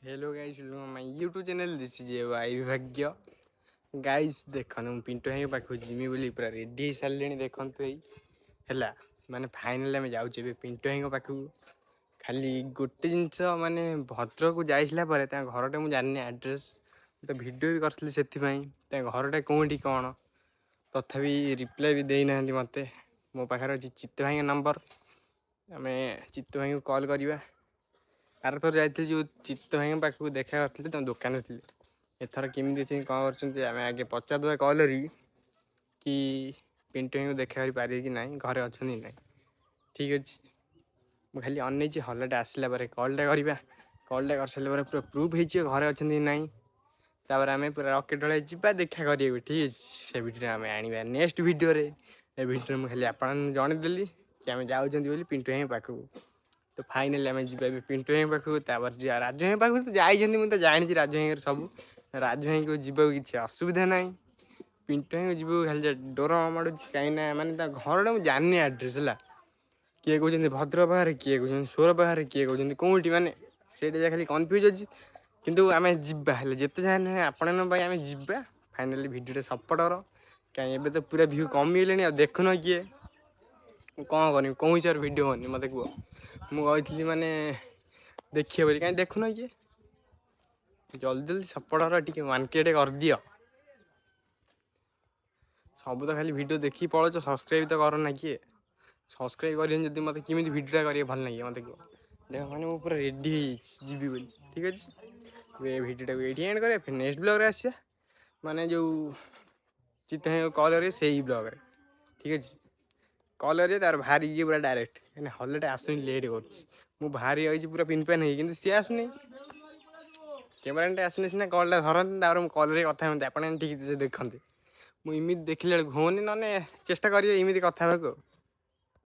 Hello guys, my YouTube channel, this is Y ଭାଗ୍ୟ। Guys, ଦେଖନ୍ତୁ, ମୁଁ ପିଣ୍ଟୁ ଭାଇଙ୍କ ପାଖକୁ ଯିମି ବୋଲି ପୁରା ରେଡ଼ି ହେଇସାରିଲିଣି। ଦେଖନ୍ତୁ, ଏଇ ହେଲା, ମାନେ ଫାଇନାଲି ଆମେ ଯାଉଛୁ ଏବେ ପିଣ୍ଟୁ ଭାଇଙ୍କ ପାଖକୁ। ଖାଲି ଗୋଟେ ଜିନିଷ, ମାନେ ଭଦ୍ରକକୁ ଯାଇସାରିଲା ପରେ ତାଙ୍କ ଘରଟା ମୁଁ ଜାଣିନି ଆଡ୍ରେସ୍। ତ ଭିଡ଼ିଓ ବି କରିଥିଲି ସେଥିପାଇଁ, ତାଙ୍କ ଘରଟା କେଉଁଠି କ'ଣ, ତଥାପି ରିପ୍ଲାଏ ବି ଦେଇନାହାନ୍ତି ମୋତେ। ମୋ ପାଖରେ ଅଛି ଚିତ୍ତ ଭାଇଙ୍କ ନମ୍ବର, ଆମେ ଚିତ୍ତ ଭାଇଙ୍କୁ କଲ୍ କରିବା। ଆରଥର ଯାଇଥିଲି ଯେଉଁ ଚିତ୍ତ ଭାଇଙ୍କ ପାଖକୁ ଦେଖା କରିଥିଲି, ତାଙ୍କ ଦୋକାନରେ ଥିଲେ। ଏଥର କେମିତି ଅଛନ୍ତି, କ'ଣ କରୁଛନ୍ତି, ଆମେ ଆଗେ ପଚାରିଦେବା କଲ୍ କରିକି କି ପିଣ୍ଟୁ ଭାଇଙ୍କୁ ଦେଖା କରିପାରିବେ କି ନାହିଁ, ଘରେ ଅଛନ୍ତି କି ନାହିଁ। ଠିକ୍ ଅଛି, ମୁଁ ଖାଲି ଅନେଇଛି, ହଲଟା ଆସିଲା ପରେ କଲ୍ଟା କରିବା। କଲ୍ଟା କରିସାରିଲା ପରେ ପୁରା ପ୍ରୁଫ୍ ହେଇଯିବ ଘରେ ଅଛନ୍ତି କି ନାହିଁ। ତାପରେ ଆମେ ପୁରା ରକେଟ୍ ଭଳିଆ ଯିବା ଦେଖା କରିବାକୁ। ଠିକ୍ ଅଛି, ସେ ଭିଡ଼ିଓରେ ଆମେ ଆଣିବା ନେକ୍ସଟ ଭିଡ଼ିଓରେ। ଏ ଭିଡ଼ିଓରେ ମୁଁ ଖାଲି ଆପଣଙ୍କୁ ଜଣେଇଦେଲି କି ଆମେ ଯାଉଛନ୍ତି ବୋଲି ପିଣ୍ଟୁ ଭାଇଙ୍କ ପାଖକୁ। ତ ଫାଇନାଲି ଆମେ ଯିବା ଏବେ ପିଣ୍ଟୁ ଭାଇଙ୍କ ପାଖକୁ, ତାପରେ ଯିବା ରାଜୁ ଭାଇଙ୍କ ପାଖକୁ। ତ ଯାଇଛନ୍ତି, ମୁଁ ତ ଜାଣିଛି ରାଜୁ ଭାଇଙ୍କର ସବୁ। ରାଜୁ ଭାଇଙ୍କୁ ଯିବାକୁ କିଛି ଅସୁବିଧା ନାହିଁ। ପିଣ୍ଟୁ ଭାଇଙ୍କୁ ଯିବାକୁ ଖାଲି ଯା ଡର ମାଡ଼ୁଛି, କାହିଁକିନା ମାନେ ତା ଘରଟା ମୁଁ ଜାଣିନି ଆଡ୍ରେସ୍ ହେଲା। କିଏ କହୁଛନ୍ତି ଭଦ୍ରକ ପାଖରେ, କିଏ କହୁଛନ୍ତି ସୋର ପାଖରେ, କିଏ କହୁଛନ୍ତି କେଉଁଠି, ମାନେ ସେଇଟା ଯାହା ଖାଲି କନଫ୍ୟୁଜ୍ ଅଛି। କିନ୍ତୁ ଆମେ ଯିବା, ହେଲେ ଯେତେ ଯାହା ନୁହେଁ ଆପଣଙ୍କ ପାଇଁ ଆମେ ଯିବା। ଫାଇନାଲି ଭିଡ଼ିଓଟା ସପୋର୍ଟ କର, କାହିଁ ଏବେ ତ ପୁରା ଭ୍ୟୁ କମିଗଲେଣି ଆଉ ଦେଖୁନ କିଏ। ମୁଁ କ'ଣ କରିବି, କେଉଁ ହିସାବରେ ଭିଡ଼ିଓ ବନି ମୋତେ କୁହ? ମୁଁ କହିଥିଲି ମାନେ ଦେଖିବ ବୋଲି, କାହିଁ ଦେଖୁନ କିଏ? ଜଲ୍ଦି ଜଲ୍ଦି ସପୋର୍ଟ କର ଟିକେ, 1K ଟେ କରିଦିଅ। ସବୁ ତ ଖାଲି ଭିଡ଼ିଓ ଦେଖିକି ପଳଉଛ, ସବସ୍କ୍ରାଇବ୍ ତ କର ନା କିଏ। ସବସ୍କ୍ରାଇବ୍ କରିବେନି ଯଦି, ମୋତେ କେମିତି ଭିଡ଼ିଓଟା କରିବାକୁ ଭଲ ଲାଗିବ, ମୋତେ କୁହ? ଦେଖ, ମାନେ ମୁଁ ପୁରା ରେଡ଼ି ହେଇଯାଇଛି ଯିବି ବୋଲି। ଠିକ୍ ଅଛି, ଏବେ ଏ ଭିଡ଼ିଓଟାକୁ ଏଇଠି ଏଣ୍ଡ କରିବା। ଫେର୍ ନେକ୍ସଟ ବ୍ଲଗ୍ରେ ଆସିବା, ମାନେ ଯେଉଁ ଚିତ୍ତ ଭାଇଙ୍କୁ କଲ୍ କରିବେ ସେଇ ବ୍ଲଗ୍ରେ। ଠିକ୍ ଅଛି, କଲ୍ କରିବେ, ତାର ବାହାରିକି ପୁରା ଡାଇରେକ୍ଟ। କାହିଁକିନା ହଲଟା ଆସୁନି, ଲେଟ୍ କରୁଛି। ମୁଁ ବାହାରି ରହିଛି ପୁରା ପିନ୍ ପ୍ୟାନ୍ ହେଇକି, କିନ୍ତୁ ସିଏ ଆସୁନି। କ୍ୟାମେରାଟା ଆସିଲେ ସିନା କଲ୍ଟା ଧରନ୍ତି, ତାପରେ ମୁଁ କଲ୍ରେ କଥା ହୁଅନ୍ତି। ଆପଣ ଠିକ୍ ସେ ଦେଖନ୍ତି, ମୁଁ ଏମିତି ଦେଖିଲା ବେଳକୁ ହେଉନି, ନହେଲେ ଚେଷ୍ଟା କରିବେ ଏମିତି କଥା ହେବାକୁ ଆଉ।